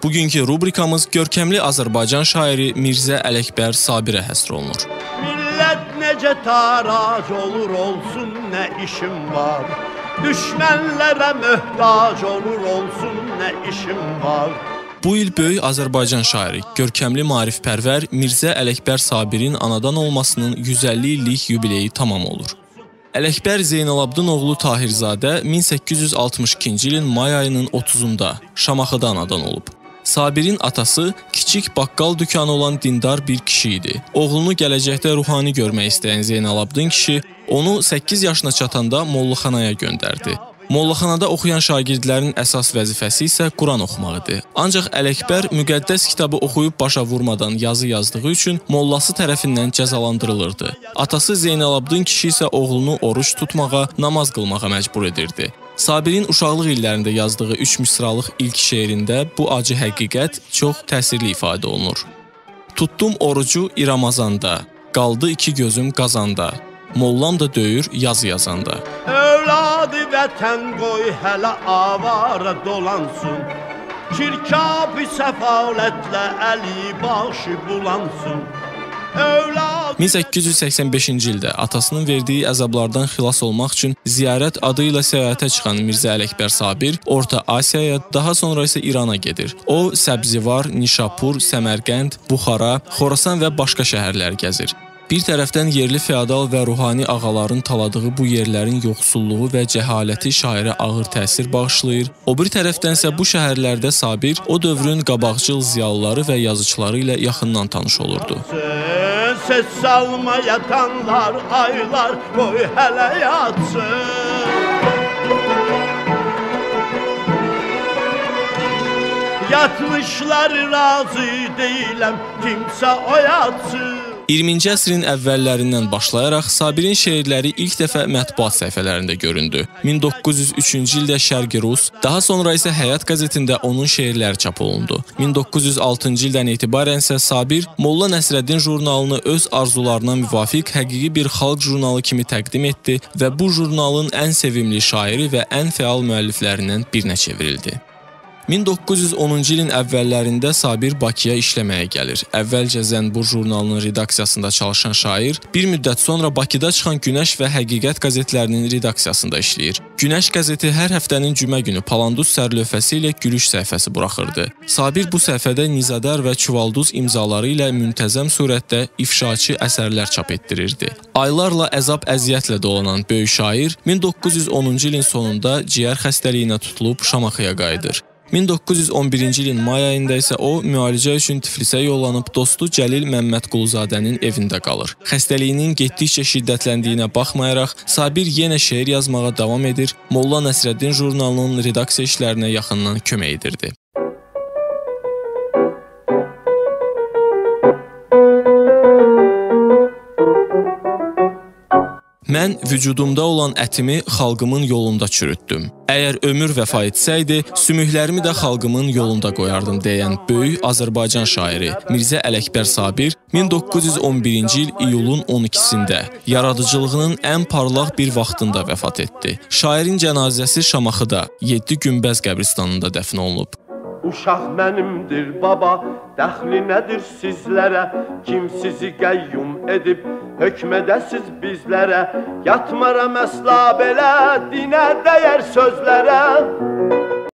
Bugünkü rubrikamız görkəmli Azərbaycan şairi Mirzə Ələkbər Sabirə həsr olunur. Millət necə tarac olur olsun, nə işim var? Düşmənlərə möhtac olur olsun, nə işim var? Bu il böyük Azərbaycan şairi, görkəmli maarifpərvər Mirzə Ələkbər Sabirin anadan olmasının 150 illik yubileyi tamam olur. Ələkbər Zeynalabdin oğlu Tahirzadə 1862-ci ilin may ayının 30-unda Şamaxıda anadan olub. Sabirin atası kiçik baqqal dükanı olan dindar bir kişi idi. Oğlunu gələcəkdə ruhani görmək istəyən Zeynalabdin kişi onu 8 yaşına çatanda mollaxanaya göndərdi. Mollaxanada oxuyan şagirdlərin əsas vəzifəsi isə Quran oxumaq idi. Ancaq Ələkbər müqəddəs kitabı oxuyub başa vurmadan yazı yazdığı üçün mollası tərəfindən cəzalandırılırdı. Atası Zeynalabdin kişi isə oğlunu oruc tutmağa, namaz qılmağa məcbur edirdi. Sabirin uşaqlıq illərində yazdığı 3 misralıq ilk şeirində bu acı həqiqət çox təsirli ifadə olunur. Tutdum orucu İramazanda, qaldı iki gözüm qazanda, mollam da döyür yazı yazanda. Övladı vətən qoy hələ avara dolansın, çirkab-ı səfalətlə əli başı bulansın. 1885-ci ildə atasının verdiyi əzablardan xilas olmaq üçün ziyarət adı ilə səyahətə çıxan Mirzə Ələkbər Sabir Orta Asiyaya, daha sonra isə İrana gedir. O, Səbzivar, Nişapur, Səmərqənd, Buxara, Xorasan və başqa şəhərlər gəzir. Bir tərəfdən yerli feodal və ruhani ağaların taladığı bu yerlərin yoxsulluğu və cəhaləti şairə ağır təsir bağışlayır. O bir tərəfdən isə bu şəhərlərdə Sabir o dövrün qabaqcıl ziyalıları və yazıçıları ilə yaxından tanış olurdu. Ses salma yatanlar, aylar qoy hələ yatsın. Yatmışlar razı deyiləm, kimsə oyatsın. 20-ci əsrin əvvəllərindən başlayaraq Sabirin şeirləri ilk dəfə mətbuat səhifələrində göründü. 1903-cü ildə Şərqi Rus, daha sonra isə Həyat qəzetində onun şeirləri çap olundu. 1906-cı ildən etibarən isə Sabir Molla Nəsrəddin jurnalını öz arzularına müvafiq həqiqi bir xalq jurnalı kimi təqdim etdi və bu jurnalın ən sevimli şairi və ən fəal müəlliflərindən birinə çevrildi. 1910-cu ilin əvvəllərində Sabir Bakıya işləməyə gəlir. Əvvəlcə Zənbur jurnalının redaksiyasında çalışan şair bir müddət sonra Bakıda çıxan Günəş və Həqiqət qəzetlərinin redaksiyasında işləyir. Günəş qəzeti hər həftənin cümə günü Palanduz sərlövhəsi ilə gülüş səhifəsi buraxırdı. Sabir bu səhifədə Nizadar və Çuvalduz imzaları ilə müntəzəm surətdə ifşaçı əsərlər çap etdirirdi. Aylarla əzab-əziyyətlə dolanan böyük şair 1910-cu ilin sonunda ciyər xəstəliyinə tutulub Şamaxıya qayıdır. 1911-ci ilin may ayında isə o, müalicə üçün Tiflisə yollanıb dostu Cəlil Məmmədquluzadənin evində qalır. Xəstəliyinin getdikcə şiddətləndiyinə baxmayaraq, Sabir yenə şeir yazmağa davam edir, Molla Nəsrəddin jurnalının redaksiya işlərinə yaxından kömək edirdi. Mən vücudumda olan ətimi xalqımın yolunda çürütdüm. Əgər ömür vəfa etsəydi, sümüklərimi də xalqımın yolunda qoyardım deyən böyük Azərbaycan şairi Mirzə Ələkbər Sabir 1911-ci il iyulun 12-sində yaradıcılığının ən parlaq bir vaxtında vəfat etdi. Şairin cənazəsi Şamaxıda 7 Günbəz qəbristanında dəfn olunub. Uşaq mənimdir baba, dəxli nədir sizlərə? Kim sizi qəyyum edib, hökm edəsiz bizlərə? Yatmaram əsla belə, dinə dəyər sözlərə.